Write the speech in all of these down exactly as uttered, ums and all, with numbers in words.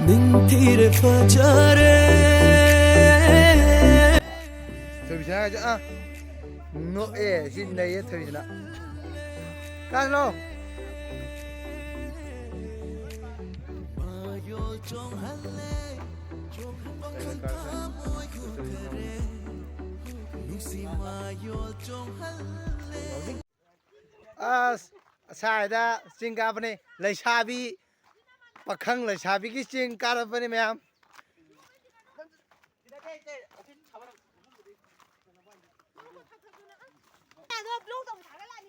ꯅꯤꯡꯊꯤꯔ ꯐꯖꯔꯦ꯫ ꯊꯣꯏꯕꯤꯁꯅꯥ ꯍꯥꯏꯁꯦ, ꯑꯥ, ꯅꯣꯛꯑꯦ, ꯁꯤ ꯅꯩꯌꯦ ꯊꯣꯏꯕꯤꯁꯅꯥ꯫ ꯀꯥꯁꯂꯣ꯫ ꯑꯁ, ꯑꯁꯥꯏꯗ ꯆꯤꯡ ꯀꯥꯕꯅꯤ꯫ ꯂꯩꯁꯥꯕꯤ, ꯄꯥꯈꯪ ꯂꯩꯁꯥꯕꯤꯒꯤ ꯆꯤꯡ ꯀꯥꯔꯕꯅꯤ ꯃꯌꯥꯝ꯫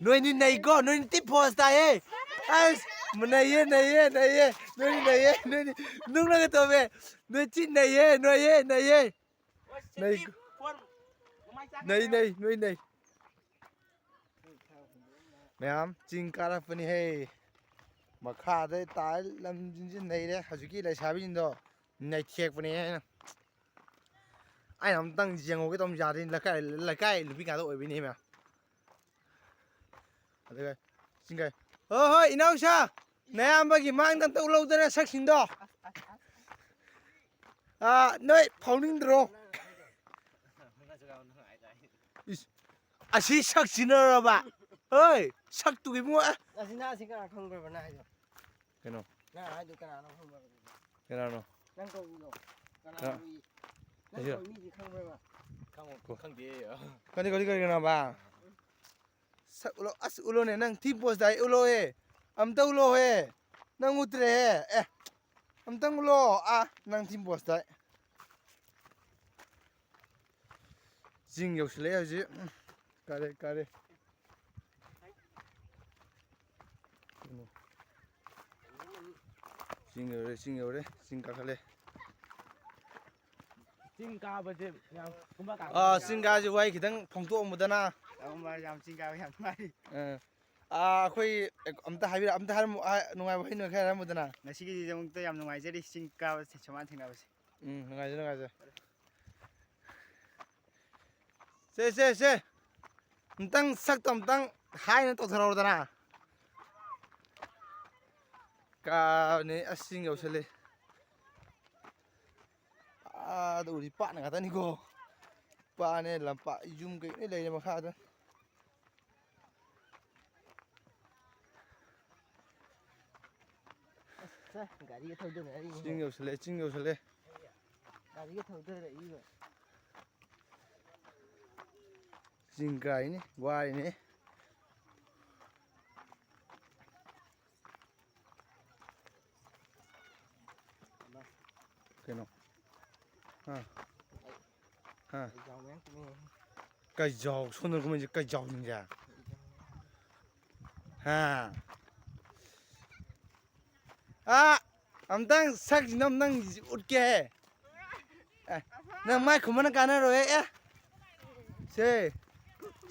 ꯅꯣꯏꯅꯤ ꯅꯩꯀꯣ, ꯅꯣꯏꯅꯤ ꯇꯤ ꯄꯣꯁ ꯇꯥꯏꯌꯦ꯫ ꯑꯁ, ꯅꯩꯌꯦ, ꯅꯩꯌꯦ, ꯅꯩꯌꯦ꯫ ꯅꯣꯏꯅꯤ ꯅꯩꯌꯦ, ꯅꯣꯏꯅꯤ ꯅꯨꯡꯅꯒ ꯇꯧꯋꯦ꯫ ꯅꯣꯏ ꯊꯤ ꯅꯩꯌꯦ, ꯅꯣꯏꯌꯦ, ꯅꯩꯌꯦ꯫ ꯅꯩ, ꯅꯩ, ꯅꯩ, ꯅꯣꯏ ꯅꯩ꯫ ꯃꯌꯥꯝ ꯆꯤꯡ ꯀꯥꯔꯛꯄꯅꯤꯍꯦ꯫ ꯃꯈꯥꯗ ꯇꯥꯏ ꯂꯝꯁꯤꯡꯁꯤ ꯅꯩꯔꯦ꯫ ꯍꯧꯖꯤꯛꯀꯤ ꯂꯩꯁꯥꯕꯤꯁꯤꯡꯗꯣ ꯅꯩꯊꯦꯛꯄꯅꯦ ꯑꯩꯅ꯫ ꯑꯩꯅ ꯑꯝꯇꯪ ꯌꯦꯡꯍꯧꯒꯦ ꯇꯧꯕ ꯌꯥꯗꯦ꯫ ꯂꯩꯀꯥꯏ, ꯂꯩꯀꯥꯏ ꯅꯨꯄꯤ ꯉꯥꯛꯇ ꯑꯣꯏꯕꯩꯅꯦ ꯃꯌꯥꯝ꯫ ꯑꯗꯨꯒ ꯆꯤꯡꯒꯥꯏ꯫ ꯍꯣꯏ, ꯍꯣꯏ, ꯏꯅꯥꯎꯁꯥ, ꯅꯌꯥꯝꯕꯒꯤ ꯃꯥꯡꯗ ꯑꯝꯇ ꯎꯠꯍꯧꯗꯅ ꯁꯛꯁꯤꯡꯗꯣ꯫ ꯑꯥ, ꯅꯣꯏ ꯐꯥꯎꯅꯤꯡꯗ꯭ꯔꯣ? ꯏꯁ, ꯑꯁꯤ ꯁꯛꯁꯤꯟꯅꯔꯕ? ꯍꯣꯏ, ꯁꯛꯇꯨꯒꯤ ꯏꯕꯨꯡꯉꯣ, ꯑꯦ꯫ ꯑꯁꯤ ꯅꯪ ꯑꯁꯤ ꯀꯅꯥ ꯈꯪꯕ꯭ꯔꯕ ꯅꯪ ꯍꯥꯏꯗꯣ? ꯀꯩꯅꯣ? ꯅꯪ ꯍꯥꯏꯗꯣ ꯀꯅꯥꯅꯣ ꯈꯪꯕ꯭ꯔꯕ? ꯀꯅꯥꯅꯣ? ꯅꯪ ꯀꯧꯕꯗꯣ? ꯀꯅꯥ? ꯀꯅꯥ? ꯀꯧꯏ? ꯅꯪ ꯑꯁꯤꯔꯣ? ꯀꯧꯏ ꯃꯤꯗꯤ ꯈꯪꯕ꯭ꯔꯕ? ꯈꯪꯉꯣ, ꯈꯪꯗꯦ꯫ ꯀꯔꯤ, ꯀꯔꯤ, ꯀꯔꯤ, ꯀꯅꯥꯕ? ꯁꯛ ꯎꯠꯂꯣ, ꯑꯁ, ꯎꯠꯂꯣꯅꯦ, ꯅꯪ ꯊꯤ ꯄꯣꯁ ꯇꯥꯏ, ꯎꯠꯂꯣꯍꯦ꯫ ꯑꯝꯇ ꯎꯠꯂꯣꯍꯦ꯫ ꯅꯪ ꯎꯠꯇ꯭ꯔꯦꯍꯦ꯫ ꯑꯦ, ꯑꯝꯇꯪ ꯎꯠꯂꯣ꯫ ꯑꯥ, ꯅꯪ ꯊꯤ ꯄꯣꯁ ꯇꯥꯏ꯫ ꯆꯤꯡ ꯌꯧꯁꯤꯜꯂꯛꯑꯦ ꯍꯧꯖꯤꯛ꯫ ꯀꯥꯔꯦ, ꯀꯥꯔꯦ꯫ ꯆꯤꯡ ꯌꯧꯔꯦ, ꯆꯤꯡ ꯌꯧꯔꯦ, ꯆꯤꯡ ꯀꯥꯈꯠꯂꯦ꯫ ꯆꯤꯡ ꯀꯥꯕꯁꯦ ꯌꯥꯝ ꯀꯨꯝꯕ ꯀꯥꯡ ꯑꯥ, ꯆꯤꯡ ꯀꯥꯕꯁꯦ ꯋꯥꯍꯩ ꯈꯤꯇꯪ ꯐꯣꯡꯗꯣꯛꯑꯝꯃꯨꯗꯅ꯫ ꯑꯍꯨꯝ ꯌꯥꯝ ꯆꯤꯡ ꯀꯥꯕ ꯌꯥꯝ ꯅꯨꯡꯉꯥꯏ꯫ ꯑꯥ, ꯑꯥ, ꯑꯩꯈꯣꯏ ꯑꯝꯇ ꯍꯥꯏꯕꯤꯔ-, ꯑꯝꯇ ꯍꯥꯏꯔꯝꯃꯨ-, ꯍꯥꯏ-, ꯅꯨꯡꯉꯥꯏꯕ ꯋꯥꯍꯩ ꯈꯔ ꯍꯥꯏꯔꯝꯃꯨꯗꯅ꯫ ꯉꯁꯤꯒꯤꯗꯃꯛꯇ ꯌꯥꯝ ꯅꯨꯡꯉꯥꯏꯖꯔꯤ ꯆꯤꯡ ꯀꯥꯕ ꯁꯨꯃꯥꯏꯅ ꯊꯦꯡꯅꯕꯁꯦ꯫ ꯎꯝ, ꯅꯨꯡꯉꯥꯏꯖꯩ, ꯅꯨꯡꯉꯥꯏꯖꯩ꯫ ꯁꯦ, ꯁꯦ, ꯁꯦ꯫ ꯑꯝꯇꯪ ꯁꯛꯇꯣ ꯑꯝꯇꯪ ꯍꯥꯏꯅ ꯇꯧꯊꯔꯛꯎꯗꯅ꯫ ꯀꯥꯅꯦ, ꯑꯁ, ꯆꯤꯡ ꯌꯧꯁꯜꯂꯦ꯫ ꯑꯥꯗ ꯎꯔꯤ ꯄꯥꯠ ꯉꯥꯛꯇꯅꯤꯀꯣ꯫ ꯄꯥꯠꯅꯦ, ꯂꯝꯄꯥꯛ, ꯌꯨꯝ ꯀꯩ ꯂꯣꯏ ꯂꯩꯔꯦ ꯃꯈꯥꯗ꯫ ꯑꯁ, ꯒꯥꯔꯤꯒ ꯊꯧꯗꯅꯔꯛꯏꯅꯦ꯫ ꯆꯤꯡ ꯌꯧꯁꯜꯂꯦ, ꯆꯤꯡ ꯌꯧꯁꯜꯂꯦ꯫ ꯒꯥꯔꯤꯒ ꯊꯧꯗꯔꯛꯏꯕ꯫ ꯆꯤꯡ ꯀꯥꯏꯅꯤ, ꯋꯥꯔꯤꯅꯤ꯫ ꯀꯩꯅꯣ? ꯍꯥ? ꯍꯥ? ꯀꯩꯖꯥꯎ ꯃꯌꯥꯝ ꯀꯨꯝꯃꯦ꯫ ꯀꯩꯖꯥꯎ, ꯁꯣꯝꯗ ꯀꯨꯝꯃꯛꯏꯁꯦ ꯀꯩꯖꯥꯎꯁꯤꯡꯁꯦ꯫ ꯍꯥ? ꯑꯥ! ꯑꯝꯇꯪ ꯁꯛꯁꯤꯡꯗꯣ ꯑꯝꯇꯪ ꯎꯠꯀꯦꯍꯦ꯫ ꯑꯦ, ꯅꯪ ꯃꯥꯏ ꯈꯨꯝꯕꯅ ꯀꯥꯟꯅꯔꯣꯏ꯫ ꯑꯦ, ꯁꯦ,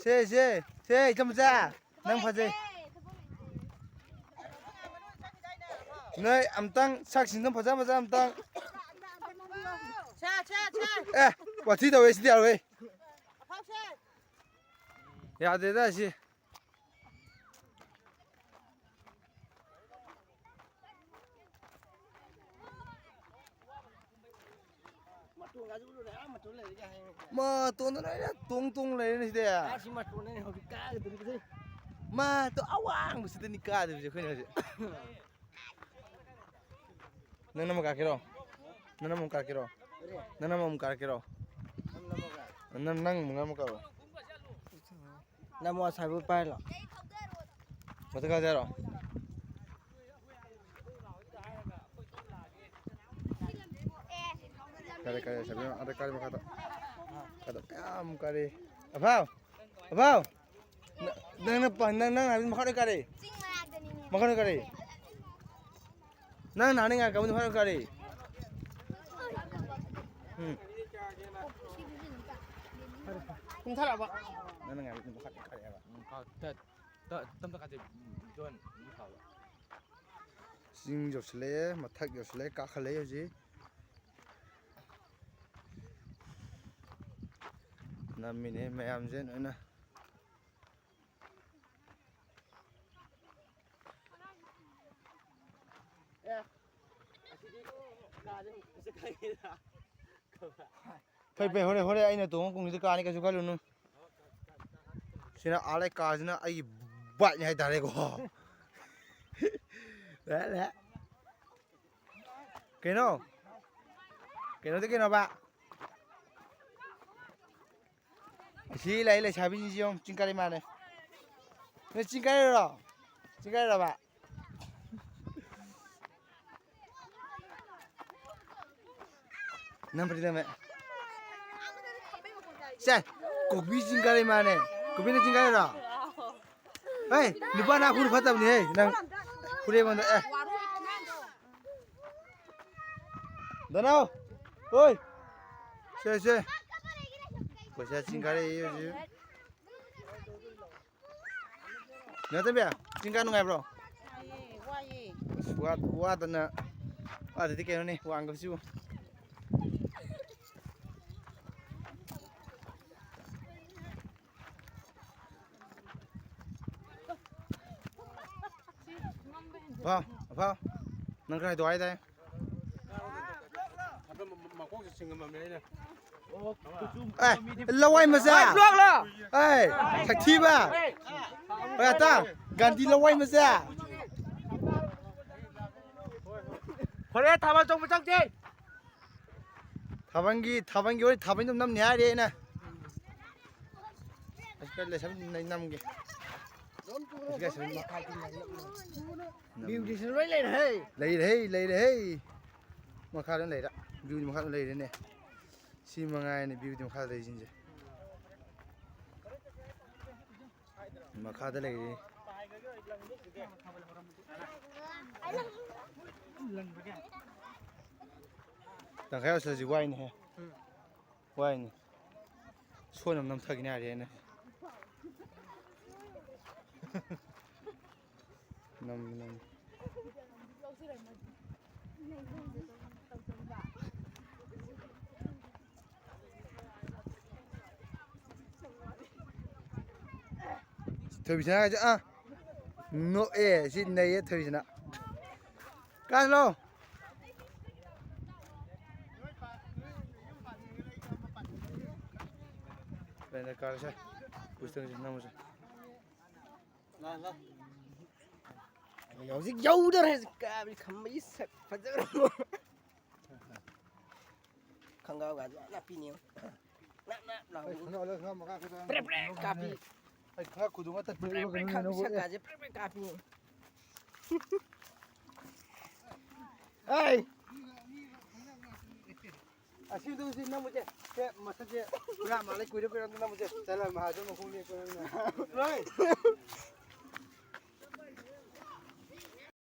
ꯁꯦ, ꯁꯦ, ꯁꯦ, ꯏꯆꯝ ꯃꯆꯥ, ꯅꯪ ꯐꯖꯩ꯫ ꯅꯣꯏ ꯑꯝꯇꯪ ꯁꯛꯁꯤꯡꯗꯣ ꯐꯖ ꯐꯖ ꯑꯝꯇꯪ꯫ ꯁꯦ, ꯁꯦ, ꯁꯦ꯫ ꯑꯦ, ꯋꯥꯊꯤ ꯇꯧꯋꯦ, ꯁꯤꯗꯤ ꯌꯥꯔꯣꯏ꯫ ꯑꯐꯥꯎ ꯁꯦ꯫ ꯌꯥꯗꯦꯗ ꯁꯤ꯫ ꯃꯇꯣꯟꯒꯁꯦ ꯎꯠꯂꯨꯔꯦ, ꯑꯥ ꯃꯇꯣꯟ ꯂꯩꯔꯦꯒ ꯍꯥꯏꯌꯦ꯫ ꯃꯇꯣꯟꯗ ꯂꯣꯏꯅ ꯇꯣꯡ ꯇꯣꯡ ꯂꯩꯔꯦꯅꯦ ꯁꯤꯗꯤ꯫ ꯑꯥ, ꯁꯤ ꯃꯇꯣꯟꯗꯅꯦ ꯍꯧꯖꯤꯛ ꯀꯥꯒꯗꯧꯔꯤꯕꯁꯦ꯫ ꯃꯇꯣꯟ ꯑꯋꯥꯡꯕꯁꯤꯗꯅꯤ ꯀꯥꯗꯣꯏꯁꯦ ꯑꯩꯈꯣꯏꯅ ꯍꯧꯖꯤꯛ꯫ ꯅꯪ ꯅꯝꯃ ꯀꯥꯔꯛꯀꯦꯔꯣ? ꯅꯪ ꯅꯝꯃ ꯀꯥꯔꯛꯀꯦꯔꯣ? ꯀꯔꯤ? ꯅꯪ ꯅꯝꯃ ꯑꯃꯨꯛ ꯀꯥꯔꯛꯀꯦꯔꯣ? ꯅꯪ ꯅꯝꯃꯒ? ꯅꯪ, ꯅꯪ ꯑꯃꯨꯛ ꯅꯝꯃ ꯀꯥꯔꯛꯑꯣ꯫ ꯅꯝꯃꯣ, ꯑꯁꯥꯏꯕꯨ ꯄꯥꯏꯍꯜꯂꯣ꯫ ꯃꯊꯛ ꯀꯥꯁꯦ ꯍꯥꯏꯔꯣ? ꯀꯥꯔꯦ, ꯀꯥꯔꯦ, ꯑꯁꯥꯏꯕꯨ ꯑꯥꯗ ꯀꯥꯔꯦ ꯃꯈꯥꯗ꯫ ꯑꯥꯗ ꯃꯌꯥꯝ ꯀꯥꯔꯦ꯫ ꯑꯐꯥꯎ! ꯑꯐꯥꯎ! ꯅ-, ꯅꯪꯅ ꯄ-, ꯅꯪ, ꯅꯪ ꯍꯥꯏꯕꯗꯤ ꯃꯈꯥ ꯂꯣꯏ ꯀꯥꯔꯦ꯫ ꯆꯤꯡ ꯃꯌꯥꯏꯗꯅꯤꯅꯦ꯫ ꯃꯈꯥ ꯂꯣꯏ ꯀꯥꯔꯦ꯫ ꯅꯪ ꯅꯍꯥꯟ ꯉꯥꯏ ꯀꯥꯕꯗꯣ ꯐꯔꯛ ꯇꯥꯔꯦ꯫ ꯎꯝ꯫ ꯀꯨꯝꯊꯔꯛꯑꯕ꯫ ꯅꯪꯅ ꯉꯥꯏꯕꯗꯣ ꯃꯈꯥ ꯀꯥꯔꯛꯑꯦꯕ꯫ ꯎꯝ, ꯀꯥ-, ꯇ-, ꯇ-, ꯇꯞꯅ ꯀꯥꯁꯦ, ꯎꯝ, ꯖꯣꯟ, ꯎꯝ, ꯐꯕ꯫ ꯆꯤꯡ ꯌꯧꯁꯤꯜꯂꯛꯑꯦ, ꯃꯊꯛ ꯌꯧꯁꯤꯜꯂꯛꯑꯦ, ꯀꯥꯈꯠꯂꯛꯑꯦ ꯍꯧꯖꯤꯛ꯫ ꯅꯝꯃꯤꯅꯦ ꯃꯌꯥꯝꯁꯦ ꯂꯣꯏꯅ꯫ ꯑꯦ, ꯑꯁꯤꯗꯤ ꯀꯥꯁꯦ ꯑꯃꯨꯛ ꯆꯠꯈ꯭ꯔꯒꯦꯗ꯫ ꯐꯩ, ꯐꯩ, ꯍꯣꯔꯦꯟ, ꯍꯣꯔꯦꯟ ꯑꯩꯅ ꯇꯣꯡꯉ ꯀꯨꯝꯈꯤꯗ ꯀꯥꯅꯤ, ꯀꯩꯁꯨ ꯈꯜꯂꯨꯅꯨ꯫ ꯁꯤꯅ ꯑꯥ ꯂꯩ ꯀꯥꯁꯤꯅ ꯑꯩꯒꯤ ꯕꯥꯏꯛꯅꯤ ꯍꯥꯏꯇꯥꯔꯦꯀꯣ꯫ ꯂꯦ, ꯂꯦ꯫ ꯀꯩꯅꯣ? ꯀꯩꯅꯣꯗꯤ ꯀꯩꯅꯣꯕ? ꯑꯁꯤ ꯂꯩ ꯂꯩꯁꯥꯕꯤꯁꯤꯡꯁꯤ ꯌꯦꯡꯉꯨ, ꯆꯤꯡ ꯀꯥꯔꯤ ꯃꯥꯜꯂꯦ꯫ ꯅꯣꯏ ꯆꯤꯡ ꯀꯥꯏꯔꯤꯔꯣ? ꯆꯤꯡ ꯀꯥꯏꯔꯕ? ꯅꯝꯕꯔꯗꯤ ꯅꯝꯃꯦ꯫ ꯁꯦ, ꯀꯣꯕꯤ ꯆꯤꯡ ꯀꯥꯔꯤ ꯃꯥꯜꯂꯦ꯫ ꯀꯣꯕꯤꯅ ꯆꯤꯡ ꯀꯥꯔꯤꯔꯣ? ꯍꯩ, ꯅꯨꯄꯥ ꯅꯍꯥ ꯍꯨꯔꯨ ꯐꯠꯇꯕꯅꯤ ꯍꯦ, ꯅꯪ ꯍꯨꯔꯦꯟꯉꯣꯟꯗ, ꯑꯦ꯫ ꯗꯅꯥꯎ! ꯍꯣꯏ! ꯁꯦ, ꯁꯦ꯫ ꯄꯩꯁꯥ ꯆꯤꯡ ꯀꯥꯔꯛꯏ ꯍꯧꯖꯤꯛ꯫ ꯅꯠꯇꯕꯤ, ꯆꯤꯡ ꯀꯥ ꯅꯨꯡꯉꯥꯏꯕ꯭ꯔꯣ? ꯅꯨꯡꯉꯥꯏꯌꯦ, ꯋꯥꯏꯌꯦ꯫ ꯑꯁ, ꯋꯥ-, ꯋꯥꯗꯅ, ꯋꯥꯗꯗꯤ ꯀꯩꯅꯣꯅꯦ, ꯋꯥꯡꯒꯕꯁꯤꯕꯨ꯫ ꯚꯥꯎ, ꯚꯥꯎ, ꯅꯪ ꯀꯗꯥꯏꯗꯣ ꯍꯥꯏꯗꯥꯏ? ꯑꯦ, ꯂꯋꯥꯏ ꯃꯆꯥ! ꯑꯦ, ꯁꯛꯊꯤꯕ! ꯑꯦ, ꯑꯇꯥ, ꯒꯥꯟꯙꯤ ꯂꯋꯥꯏ ꯃꯆꯥ! ꯍꯣꯔꯦꯟ ꯊꯥꯕꯜ ꯆꯣꯡꯕ ꯆꯠꯁꯦ! ꯊꯥꯕꯜꯒꯤ, ꯊꯥꯕꯜꯒꯤ ꯋꯥꯔꯤ, ꯊꯥꯕꯜ ꯑꯗꯨꯝ ꯅꯝꯅꯤ ꯍꯥꯏꯔꯦ ꯑꯩꯅ꯫ ꯑꯁꯤꯗ ꯂꯩꯁꯝ ꯅꯝꯒꯦ꯫ ꯑꯁꯤꯗ ꯁꯨꯝ ꯅꯝ-, ꯚ꯭ꯌꯨꯗꯤꯁꯨ ꯂꯣꯏ ꯂꯩꯔꯦ꯫ ꯂꯩꯔꯦ, ꯂꯩꯔꯦ꯫ ꯃꯈꯥꯗ ꯂꯩꯔꯦ꯫ ꯚ꯭ꯌꯨꯗꯤ ꯃꯈꯥꯗ ꯂꯩꯔꯦꯅꯦ꯫ ꯁꯤ ꯃꯉꯥꯏꯅꯦ ꯚ꯭ꯌꯨꯗꯤ ꯃꯈꯥꯗ ꯂꯩꯔꯤꯁꯤꯡꯁꯦ꯫ ꯃꯈꯥꯗ ꯂꯩꯔꯤ꯫ ꯇꯪꯈꯥꯏ ꯌꯧꯁꯤꯜꯂꯁꯤ ꯋꯥꯏꯅꯦꯍꯦ꯫ ꯋꯥꯏꯅꯦ꯫ ꯁꯣꯟꯅ ꯅꯝꯊꯈꯤꯅꯤ ꯍꯥꯏꯔꯦ ꯑꯩꯅ꯫ ꯅꯝꯃꯤ, ꯅꯝꯃꯤ꯫ ꯊꯣꯏꯕꯤꯁꯅꯥ ꯍꯥꯏꯁꯦ, ꯑꯥ, ꯅꯣꯛꯑꯦ꯫ ꯁꯤ ꯅꯩꯌꯦ ꯊꯣꯏꯕꯤꯁꯅꯥ꯫ ꯀꯥꯁꯂꯣ꯫ ꯂꯩꯅ ꯀꯥꯔꯁꯦ꯫ ꯄꯨꯁꯇꯪꯁꯦ ꯅꯝꯃꯨꯁꯦ꯫ ꯍꯧꯖꯤꯛ ꯌꯧꯗꯣꯔꯦ꯫ ꯀꯥꯕꯤ ꯈꯝꯕꯒꯤ ꯁꯛ ꯐꯖꯕ꯫ ꯈꯪꯒꯥꯎꯒꯥꯁꯦ ꯅꯞꯄꯤꯅꯦ꯫ ꯅꯞ ꯅꯞ ꯂꯥꯎꯕꯤ꯫ ꯄ꯭ꯔꯦꯛ ꯄ꯭ꯔꯦꯛ ꯀꯥꯞꯄꯤ꯫ ꯑꯩ ꯈꯔ ꯈꯨꯗꯨꯝ ꯑꯃ ꯄ꯭ꯔꯦꯛ ꯄ꯭ꯔꯦꯛ ꯀꯥꯞꯄꯤ, ꯁꯛꯀꯥꯁꯦ ꯄ꯭ꯔꯦꯛ ꯄ꯭ꯔꯦꯛ ꯀꯥꯞꯄꯤ꯫ ꯑꯩ ꯑꯁꯤꯗꯨ ꯁꯤ ꯅꯝꯃꯨꯁꯦ꯫ ꯁꯦ ꯃꯁꯛꯁꯦ ꯄꯨꯔꯥ ꯃꯥꯜꯂꯦ꯫ ꯀꯨꯏꯔꯦ ꯀꯨꯏꯔꯦ ꯑꯝꯇ ꯅꯝꯃꯨꯁꯦ꯫ ꯆꯠꯂ ꯃꯍꯥꯖꯣꯟ ꯃꯈꯣꯡ ꯅꯦꯠꯄ ꯅꯪꯅ꯫ ꯂꯣꯏ꯫